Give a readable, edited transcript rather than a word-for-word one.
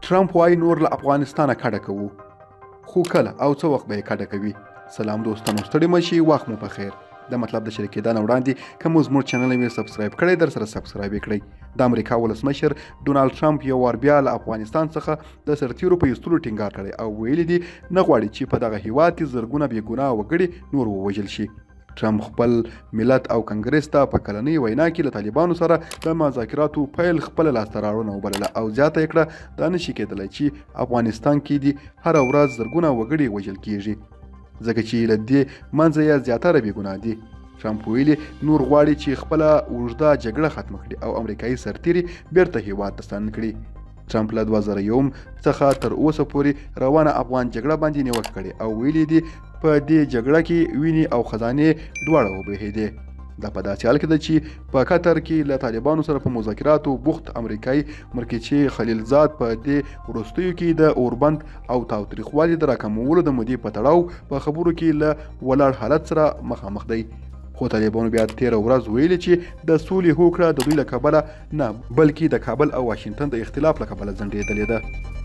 ټرمپ وايي نور له افغانستانه کډه کوو، خو کله او څه وخت به یې کډه کوي؟ سلام دوستانو، ستړي مه شئ، وخت مو په خیر. د مطلب د شریکېدا نه وړاندې که مو زموږ چینل وي سبسکرایب کړئ، در سره سبسکرایب یې کړئ. د امریکا ولسمشر ډونالد ټرمپ یو وار بیا له افغانستان څخه د سرتیرو په ایستلو ټینګار کړی او ویلي دي نه غواړي چې په دغه هیواد کې زرګونه بې ګناه وګړي نور ووژل شي. ټرمپ خپل ملت او کنګرس ته په کلنۍ وینا کې له طالبانو سره د مذاکراتو پیل خپله لاسته راوړنه وبلله او زیاته یې کړه، دا نشي کېدلی چې افغانستان کې دي هره ورځ زرګونه وګړي وژل کېږي، ځکه چې له دې منځه یې زیاتره بې ګناه دي. ټرمپ ویلي، نور غواړي چې خپله اوږده جګړه ختمه کړي او امریکایي سرتیري بیرته هیواد ته ستانه کړي. ټرمپ له 2001 څخه تر اوسه پورې روانه افغان جګړه باندې نیوکه کړې او ویلي دي په دې جګړه کې وینې او خزانې دواړه وبهېدې. دا په داسې حال کې ده چې په قطر کې له طالبانو سره په مذاکراتو بوخت امریکایي مرکچي خلیلزاد په دې وروستیو کې د اوربند او تاوتریخوالي د راکمولو د مودې په تړاو په خبرو کې له ولاړ حالت سره مخامخ دی. خو طالبانو بیا تېره ورځ ویلي چې د سولې هوکړه د دوی له کبله نه، بلکې د کابل او واشنګټن د اختلاف له کبله ځنډېدلې ده.